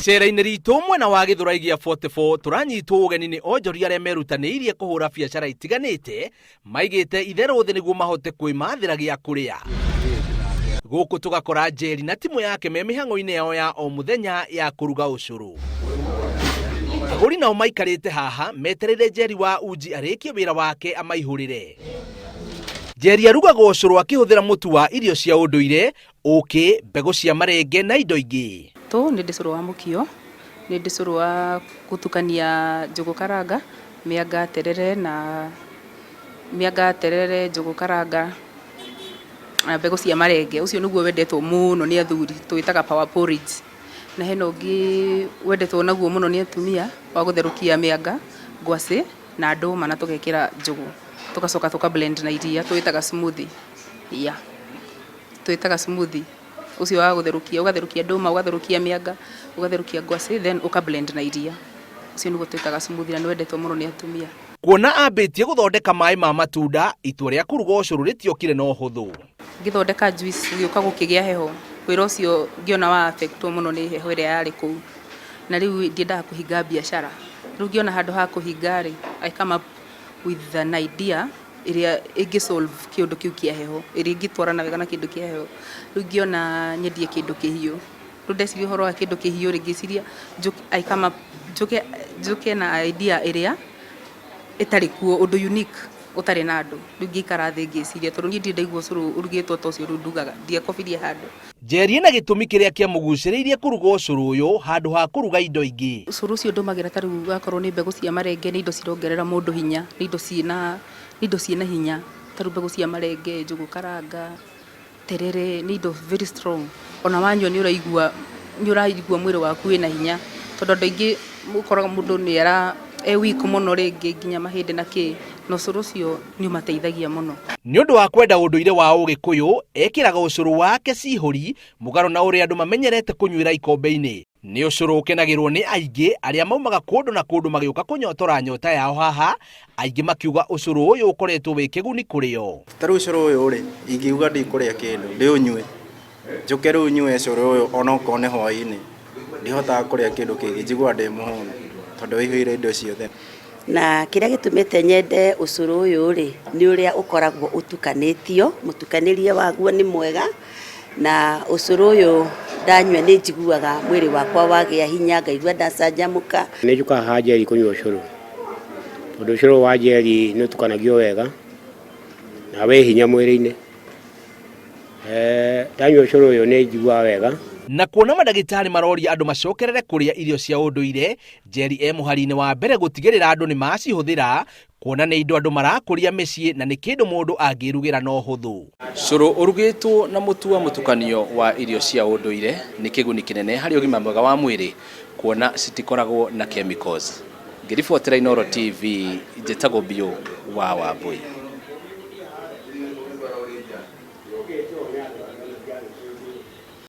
Icera-inĩ ritũ mwena wa Gĩthũrai gĩa 44 tũranyitwo ũgeni nĩ onjoria arĩa merutanĩirie kũhũra biacara itiganĩte maigĩte itherũ thĩ nĩguo mahote kwĩmathĩra gĩa kũrĩa. Gũkũ tũgakora Njeri na timũ yake me mĩhang'o-inĩ yao ya o mũthenya ya kũruga ũcũrũ. Agũri nao maikarĩte haha metereire Njeri wa Uji arĩkie wĩra wake amaihũrĩre. Njeri arugaga ũcũrũ akĩhũthĩra mũtu wa irio cia ũndũire, ũkĩ, mbegũ cia marenge na indo ingĩ. Tũ nĩ ndĩ cũrũ wa mũkio, nĩ ndĩ cũrũ wa gũtukania njũgũ karanga, mĩanga, terere na mĩanga, terere, njũgũ karanga na mbegũ cia marenge. Ũcio nĩguo wendetwo mũno nĩ athuri, tũwĩtaga power porridge. Na hena ũngĩ wendetwo naguo mũno nĩ atumia wa gũtherũkia mĩanga, ngwacĩ na ndũma na tũgekĩra njũgũ. Tũgacoka tũka blend na iria, tũwĩtaga smoothie. Yeah. Tũwĩtaga smoothie. Ũcio wa gũtherũkia, ũgatherũkia ndũma, ũgatherũkia mĩanga, ũgatherũkia ngwacĩ then ũka blend na iria. Ũcio nĩguo twĩtaga smoothie na nĩ wendetwo mũno nĩ atumia. Kuona ambĩtie gũthondeka maĩ ma matunda, itua rĩa kũruga ũcũrũ rĩtiokire na ũhũthũ. Ngĩthondeka juice gũgĩũka gũkĩgĩa heho, wĩra ũcio ngĩona wa affect wo mũno nĩ heho ĩrĩa yarĩ kũu. Na rĩu ndiendaga kũhinga biacara. Rĩu ngĩona handũ ha kũhinga rĩ, I come up with an idea ĩrĩa ĩngĩ solve kĩũndũ kĩu kĩa heho, ĩrĩa ĩngĩtwarana wega na kĩndũ kĩa heho. Rĩu ngĩona nyendie kĩndũ kĩhiũ. Rĩu ndeciria ũhoro wa kĩndũ kĩhiũ rĩ, ngĩciria I come up njũke njũke na idea ĩrĩa ĩtarĩ kuo, ũndũ unique ũtarĩ na andũ. Rĩu ngĩikara thĩ ngĩciria tondũ niĩ ndirĩ ndaigua ũcũrũ ũrugĩtwo ta ũcio rĩu ndugaga, ndiakobirie handũ. Njeri ena gĩtũmi kĩrĩa kĩamũgucĩrĩirie kũruga ũcũrũ ũyũ handũ ha kũruga indo ingĩ. Ũcũrũ ũcio ndũmagĩra ta rĩu wakorwo nĩ mbegũ cia marenge nĩ indo cirongerera mũndũ hinya, nĩ indo ciĩna nĩ indo ciĩna hinya. Ta rĩu mbegũ cia marenge, njũgũ karanga, terere nĩ indo very strong. Ona wanyua nĩ ũraigua nĩ ũraigua mwĩrĩ waku wĩna hinya. Tondũ andũ aingĩ ũkoraga mũndũ nĩ ara e weak mũno rĩngĩ nginya mahĩndĩ na kĩ, na ũcũrũ ũcio nĩ ũmateithagia mũno. Nĩ ũndũ wa kwenda ũndũire wa Ũgĩkũyũ, ekĩraga ũcũrũ wake cihũri mũgarũ na ũrĩa andũ mamenyerete kũnyuĩra ikombe-inĩ. Nĩ ũcũrũ ũkenagĩrwo nĩ aingĩ arĩa maumaga kũndũ na kũndũ magĩũka kũnyotora nyota yao haha, aingĩ makiuga ũcũrũ ũyũ ũkoretwo wĩ kĩguni kũrĩ o. Ta rĩu ũcũrũ ũyũ rĩ, ingiuga ndikũrĩa kĩndũ, ndĩũnyue, njũke rĩu nyue ũcũrũ ũyũ onokorwo nĩ hwainĩ, ndihotaga kũrĩa kĩndũ kĩngĩ, njiguaga ndĩ mũhũnu tondũ wĩihũire indo ciothe. Na kĩrĩa gĩtũmĩte nyende ũcũrũ ũyũ rĩ, nĩ ũrĩa ũkoragwo ũtukanĩtio, mũtukanĩrie waguo nĩ mwega, na ũcũrũ ũyũ ndanyua nĩ njiguaga mwĩrĩ wakwa wagĩa hinya, ngaigua ndacanjamũka. Nĩ njũkaga haha Njeri kũnyua ũcũrũ, tondũ ũcũrũ wa Njeri nĩ ũtukanagio wega na wĩ hinya mwĩrĩ-inĩ. Ndanyua ũcũrũ ũyũ nĩ njiguaga wega. Na kuona mandagĩtarĩ maroria andũ macokerere kũrĩa irio cia ũndũire, Njeri e mũhari-inĩ wa mbere gũtigĩrĩra andũ nĩ macihũthĩra, kuona nĩ indo andũ marakũria mĩciĩ na nĩ kĩndũ mũndũ angĩrugĩra na ũhũthũ. Cũrũ ũrugĩtwo na mũtu wa mũtukanio wa irio cia ũndũire nĩ kĩguni kĩnene harĩ ũgima mwega wa mwĩrĩ kuona citikoragwo na chemicals. Ngĩribotera Inooro TV, njĩtagwo Biũ wa Wambũi.